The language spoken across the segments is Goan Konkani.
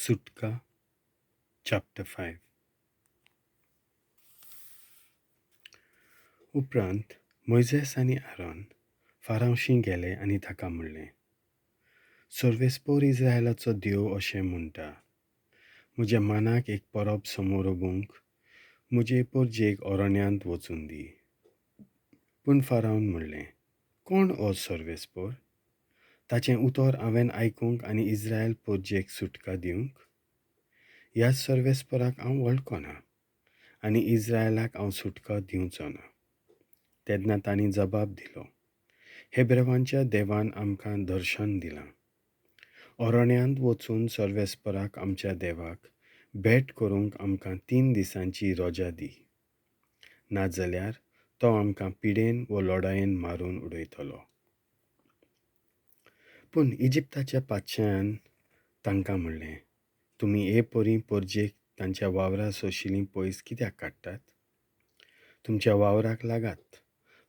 सुटका चॅप्टर 5. उपरांत मोयजेस आनी आरोन फारावशी गेले आनी ताका म्हणलें, सर्वेस्पोर इस्रायलाचो देव अशें म्हणटा, म्हज्या मनाक एक परब समोरोबूंक म्हजे परजेक अरण्यांत वचून दी. पूण फारावन म्हणलें, कोण हो सर्वेस्पोर? ताचें उतर हांवें आयकूंक आनी इस्रायल परजेक सुटका दिवंक? ह्या सर्वेस्पोराक हांव वळखना आनी इस्रायलाक हांव सुटका दिवचो ना. तेन्ना तांणी जबाब दिलो, हेब्रेवांच्या देवान आमकां दर्शन दिलां. अरण्यांत वचून सर्वेस्पोराक आमच्या देवाक भेट करूंक आमकां 3 दिसांची रजा दी, नाजाल्यार तो आमकां पिडेन व लडायेन मारून उडयतलो. पूण इजिप्ताच्या पातशान तांकां म्हणलें, तुमी हे परी परजेक तांच्या वावरा सोशिलीं पयस कित्याक काडटात? तुमच्या वावराक लागात.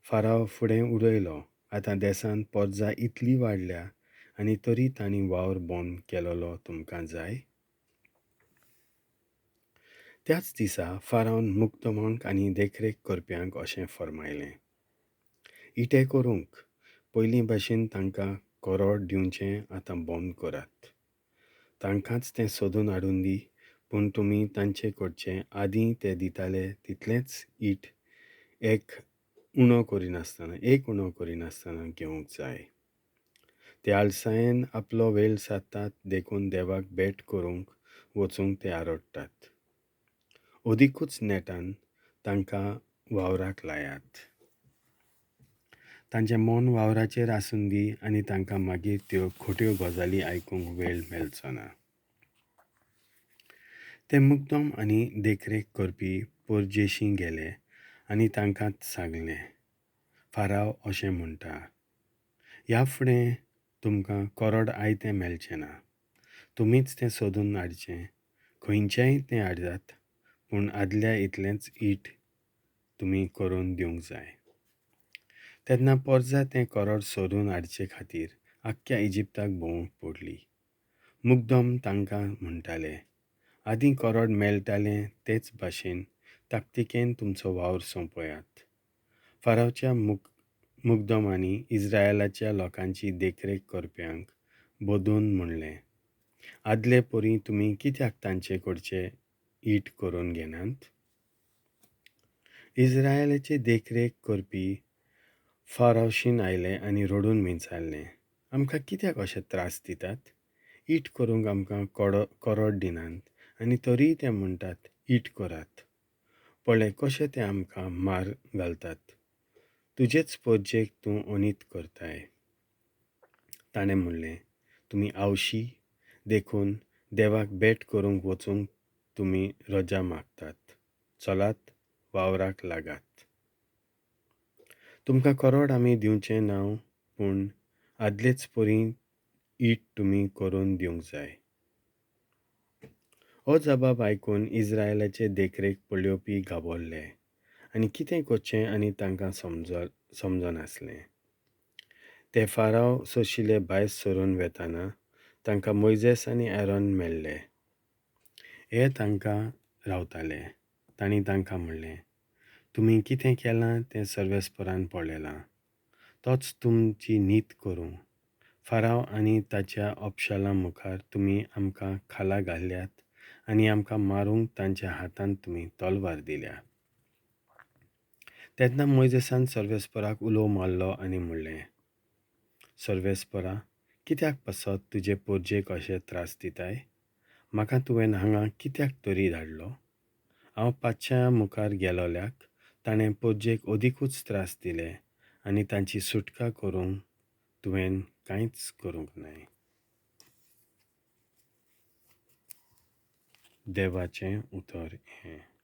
फाराव फुडें उडयलो, आतां देशांत पोरजा इतली वाडल्या आनी तरी तांणी वावर बंद केलोलो तुमकां जाय? त्याच दिसा फारावन मुक्तमांक आनी देखरेख करप्यांक अशें फर्मायलें, इटे करूंक पयलीं भाशेन तांकां करोड दिवचें आतां बंद करात. तांकांच तें सोदून हाडून दी, पूण तुमी तांचे कडचे आदीं ते दिताले तितलेंच it एक उणो करिनासतना घेवंक जाय. ते आळसायेन आपलो वेळ सादतात, देखून देवाक भेट करूंक वचूंक ते आरडटात. अदिकूच नेटान तांकां वावराक लायात. तांचें मन वावराचेर आसून दी आनी तांकां मागीर त्यो खोट्यो गजाली आयकूंक वेळ मेळचो ना. ते मुक्दम आनी देखरेख करपी परजेशी गेले आनी तांकां सांगलें, फाराव अशें म्हणटा, ह्या फुडें तुमकां करोड आयतें मेळचें ना. तुमीच तें सोदून हाडचें, खंयचेंय तें हाडात, पूण आदल्या इतलेंच it तुमी करून दिवंक जाय. तेन्ना पोरजा तें करोड सोदून हाडचे खातीर आख्ख्या इजिप्ताक भोंवूंक पडली. मुग्दम तांकां म्हणटाले, आदीं करोड मेळटालें तेच भाशेन ताकतिकेन तुमचो वावर सोंपयात. फारावच्या मुग्दमांनी इस्रायलाच्या लोकांची देखरेख करप्यांक बदून म्हणलें, आदले परी तुमी कित्याक तांचे कडचे it करून घेनात? इस्रायलाची देखरेख करपी फारावशीन आयले आनी रडून विचारलें, आमकां कित्याक अशे त्रास दितात? It करूंक आमकां करोड दिनात आनी तरीय ते म्हणटात it करात. पळय कशें ते आमकां मार घालतात. तुजेच परजेक तूं अनीत करताय. ताणें म्हणलें, तुमी आवशी, देखून देवाक भेट करूंक वचूंक तुमी रजा मागतात. चलात, वावराक लागात. तुमकां करोड आमी दिवचें ना, पूण आदलेच परी it तुमी करून दिवंक जाय. हो जबाब आयकून इस्रायलाचे देखरेख पळोवपी घाबरले आनी कितें करचें आनी तांकां समजनासलें. ते फाराव सोशिले भायर सरून वेताना तांकां मोयजेस आनी एरोन मेळ्ळे. हे तांकां रावताले. तांणी तांकां म्हणलें, तुमी कितें केलां तें सर्वेस्पोरान पळयलां, तोच तुमची नीत करूं. फाराव आनी ताच्या अपशाला मुखार तुमी आमकां खाला घाल्यात आनी आमकां मारूंक तांच्या हातांत तुमी तलवार दिल्या. तेन्ना मोयजेसान सर्वेस्पोराक उलो मारलो आनी म्हणलें, सर्वेस्पोरा, कित्याक पासत तुजे परजेक अशे त्रास दिताय? म्हाका तुवें हांगा कित्याक तरी धाडलो? हांव पातशां मुखार गेलोल्याक ताणें परजेक अदिकूच त्रास दिले आनी तांची सुटका करूंक तुवें कांयच करूंक नाय. देवाचें उतर हें.